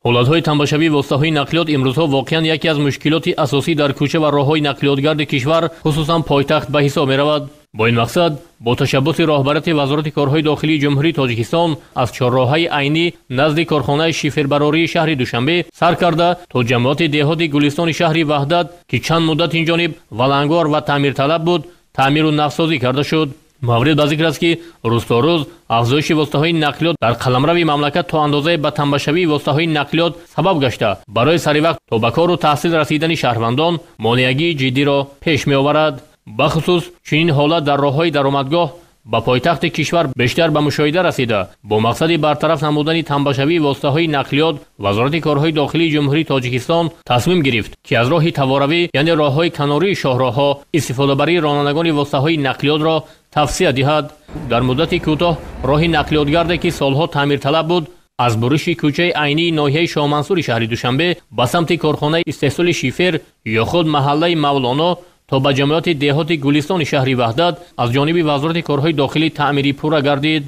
Ҳолатҳои тамбашавии воситаҳои нақлиёт имрӯзҳо воқеан яке аз мушкилоти асосӣ дар кӯча ва роҳҳои нақлиётгарди кишвар, хусусан пойтахт, ба ҳисоб меравад. Бо ин мақсад бо ташаббуси роҳбарияти Вазорати корҳои дохилии Ҷумҳурии Тоҷикистон аз чорроҳаи Айнӣ назди корхонаи шифербарории шаҳри Душанбе сар карда то ҷамоати деҳоти Гулистони шаҳри Ваҳдат, ки чанд муддат инҷониб валангор ва таъмирталаб буд, таъмиру навсозӣ карда шуд. Маврид ба зикр аст, ки рӯз то рӯз афзоиши воситаҳои нақлиёт дар қаламрави мамлакат то андозае ба тамбашавии воситаҳои нақлиёт сабаб гашта, барои саривақт то ба кору таҳсил расидани шаҳрвандон монеагии ҷиддиро пеш меоварад. Бахусус чунин ҳолат дар роҳҳои даромадгоҳ ба пойтахти кишвар бештар ба мушоҳида расида, бо мақсади бартараф намудани тамбашавии воситаҳои нақлиёт Вазорати корҳои дохилии Ҷумҳурии Тоҷикистон тасмим гирифт, ки аз роҳи таворавӣ, яъне роҳҳои канории шоҳроҳҳо, истифодабарии ронандагони воситаҳои нақлиётро тавсия диҳад. Дар муддати кӯтоҳ роҳи нақлиётгарде, ки солҳо таъмирталаб буд, аз буриши кӯчаи Айнии ноҳияи Шоҳмансури шаҳри Душанбе ба самти корхонаи истеҳсоли шифер ё худ маҳаллаи Мавлоно то ба ҷамоати деҳоти Гулистони шаҳри Ваҳдат аз ҷониби Вазорати корҳои дохилӣ таъмири пурра гардид.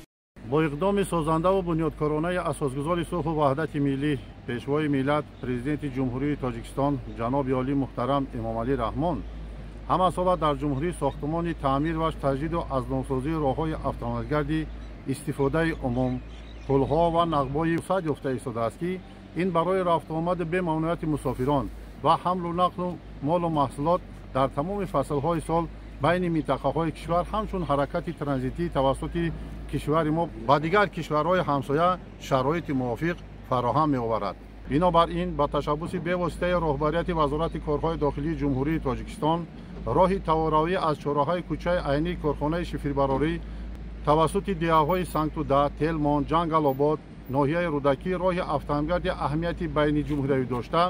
Бо иқдоми созандаву бунёдкоронаи асосгузори сулҳу ваҳдати миллӣ, Пешвои миллат, Президенти Ҷумҳурии Тоҷикистон ҷаноби олӣ муҳтарам Эмомалӣ Раҳмон ҳамасола дар ҷумҳурӣ сохтумони таъмир ва таҷдиду азнавсозии роҳҳои автомобилгарди истифодаи умум, пулҳо ва нақбҳои вусъат ёфта истодааст, ки ин барои рафтуомади бемамнуияти мусофирон ва ҳамлу нақлу молу маҳсулот дар тамоми фаслҳои сол байни минтақаҳои кишвар, ҳамчун ҳаракати транзитӣ тавассути кишвари мо ба дигар кишварҳои ҳамсоя шароити мувофиқ фароҳам меоварад. Бинобар ин, ба ташаббуси бевоситаи роҳбарияти Вазорати корҳои дохилии Ҷумҳурии Тоҷикистон роҳи таворавӣ аз чорроҳаи кӯчаи Айнии корхонаи шифербарорӣ тавассути деҳаҳои Сангтуда, Телмон, Ҷангалобод, ноҳияи Рӯдакӣ роҳи автомобилгарди аҳамияти байниҷумҳуриявӣ дошта,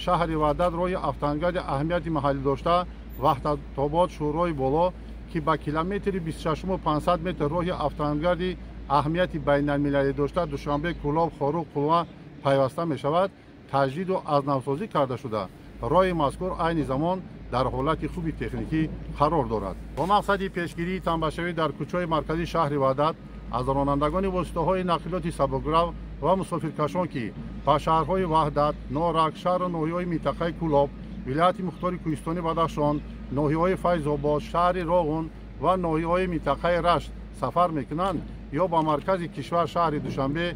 шаҳри Ваҳдат роҳи автомобилгарди аҳамияти маҳаллӣ дошта, Ваҳдатобод, Шӯрои Боло, ки ба километри 26,500 метр роҳи автомобилгарди аҳамияти байналмилалӣ дошта, Душанбе, Кӯлоб, Хоруғ, Қулва пайваста мешавад, таҷдиду азнавсозӣ карда шуда, роҳи мазкур айни замон дар ҳолати хуби техникӣ қарор дорад. Бо мақсади пешгирии тамбашавӣ дар кӯчаҳои марказии шаҳри Ваҳдат аз ронандагони воситаҳои нақлиёти сабукрав ва мусофиркашон, ки ба шаҳрҳои Ваҳдат, Норак, шаҳру ноҳияҳои минтақаи Кӯлоб, вилояти мухтори Кӯҳистони Бадахшон, ноҳияҳои Файзобод, шаҳри Роғун ва ноҳияҳои минтақаи Рашт сафар мекунанд ё ба маркази кишвар шаҳри Душанбе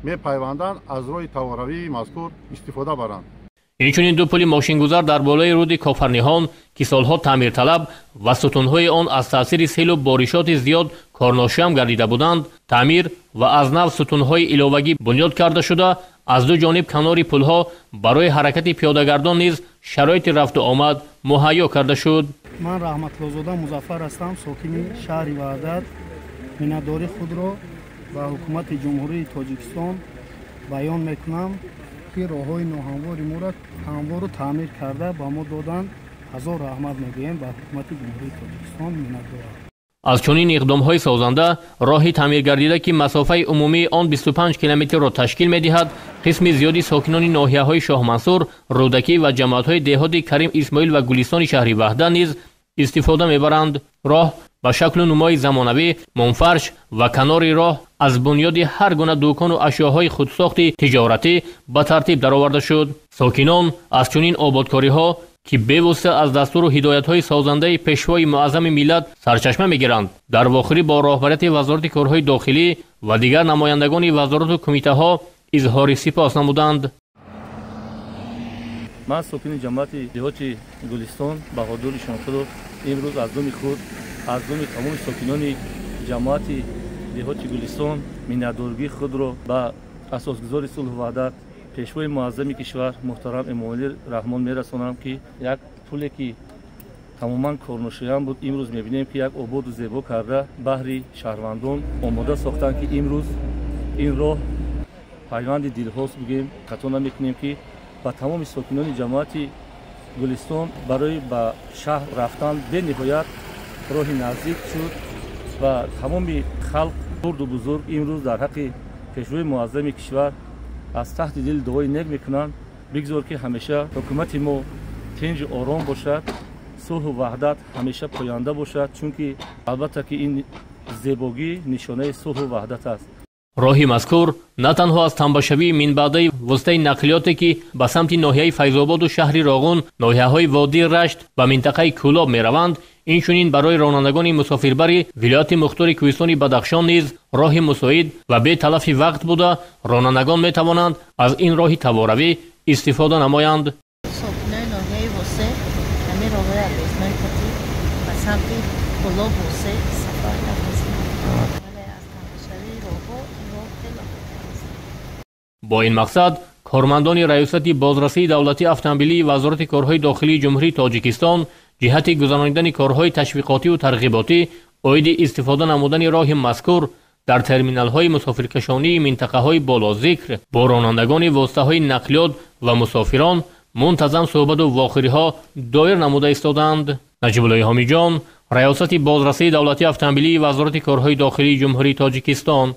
мепайванданд, аз роҳи таворавии мазкур истифода баранд. Инчунин ду пули мошингузар дар болои рӯди Кофарниҳон, ки солҳо таъмирталаб ва сутунҳои он аз таъсири селу боришоти зиёд корношоям гардида буданд, таъмир ва аз нав сутунҳои иловагӣ бунёд карда шуда, аз ду ҷониб канори пулҳо барои ҳаракати пиёдагардон низ шароити рафту омад муҳайё карда шуд. Ман Раҳматуллозода Музаффар ҳастам, сокини шаҳри Ваҳдат. Миннатдории худро ба ҳукумати Ҷумҳурии Тоҷикистон баён мекунам, ки роҳҳои ноҳамвори моро ҳамвору таъмир карда ба мо доданд. Ҳазор раҳмат мегӯем ба ҳукумати Ҷумҳурии Тоҷикистон, миннатдорам. Аз чунин иқдомҳои созанда роҳи таъмиргардида, ки масофаи умумии он 25 километрро ташкил медиҳад, қисми зиёди сокинони ноҳияҳои Шоҳмансур, Рӯдакӣ ва ҷамоатҳои деҳоти Карим Исмоил ва Гулистони шаҳри Ваҳдат низ истифода мебаранд. Роҳ ба шаклу нумои замонавӣ, мунфарш ва канори роҳ аз бунёди ҳар гуна дукону ашёҳои худсохти тиҷоратӣ ба тартиб дароварда шуд. Сокинон аз чунин ободкориҳо, ки бевосита аз дастуру ҳидоятҳои созандаи Пешвои муаззами миллат сарчашма мегиранд, дар вохӯрӣ бо роҳбарияти Вазорати корҳои дохилӣ ва дигар намояндагони вазорату кумитаҳо изҳори сипос намуданд. Ман сокини ҷамоати деҳоти Гулистон Баҳодур Ишонқулов имрӯз аз номи худ, аз номи тамоми сокинони ҷамоати деҳоти Гулистон миннатдории худро ба асосгузори сулҳу ваҳдат, Пешвои муаззами кишвар муҳтарам Эмомалӣ Раҳмон мерасонам, ки як пуле, ки тамоман корношоям буд, имрӯз мебинем, ки як ободу зебо карда баҳри шаҳрвандон омода сохтанд, ки имрӯз ин роҳ пайванди дилҳост, бигӯем хато намекунем, ки ба тамоми сокинони ҷамоати Гулистон барои ба шаҳр рафтан бениҳоят роҳи наздик шуд ва тамоми халқ, хурду бузург, имрӯз дар ҳаққи Пешвои муаззами кишвар аз таҳти дил дуои нек мекунанд. Бигзор, ки ҳамеша ҳукумати мо тинҷу ором бошад, сулҳу ваҳдат ҳамеша поянда бошад, чунки албатта ки ин зебогӣ нишонаи сулҳу ваҳдат аст. Роҳи мазкур на танҳо аз тамбашавии минбаъдаи воситаи нақлиёте, ки ба самти ноҳияи Файзободу шаҳри Роғун, ноҳияҳои водии Рашт ва минтақаи Кӯлоб мераванд, инчунин барои ронандагони мусофирбари вилояти мухтори кӯҳистони Бадахшон низ роҳи мусоид ва беталафи вақт буда, ронандагон метавонанд аз ин роҳи таворавӣ истифода намоянд. Сокинои ноҳияи Восе ҳамин роҳҳои объездной кати ба самти Кӯлоб, Восе сафар кардастем. Вале аз тамбашавии роҳҳо ин роҳ хеле хубтар аст. Бо ин мақсад кормандони Раёсати бозрасии давлатии автомобилии Вазорати корҳои дохилии Ҷумҳурии Тоҷикистон ҷиҳати гузаронидани корҳои ташвиқотиву тарғиботӣ оиди истифода намудани роҳи мазкур дар терминалҳои мусофиркашонии минтақаҳои болозикр бо ронандагони воситаҳои нақлиёт ва мусофирон мунтазам суҳбату вохӯриҳо доир намуда истодаанд. Наҷибуллои Ҳомиҷон, Раёсати бозрасии давлатии автомобилии Вазорати корҳои дохилии Ҷумҳурии Тоҷикистон.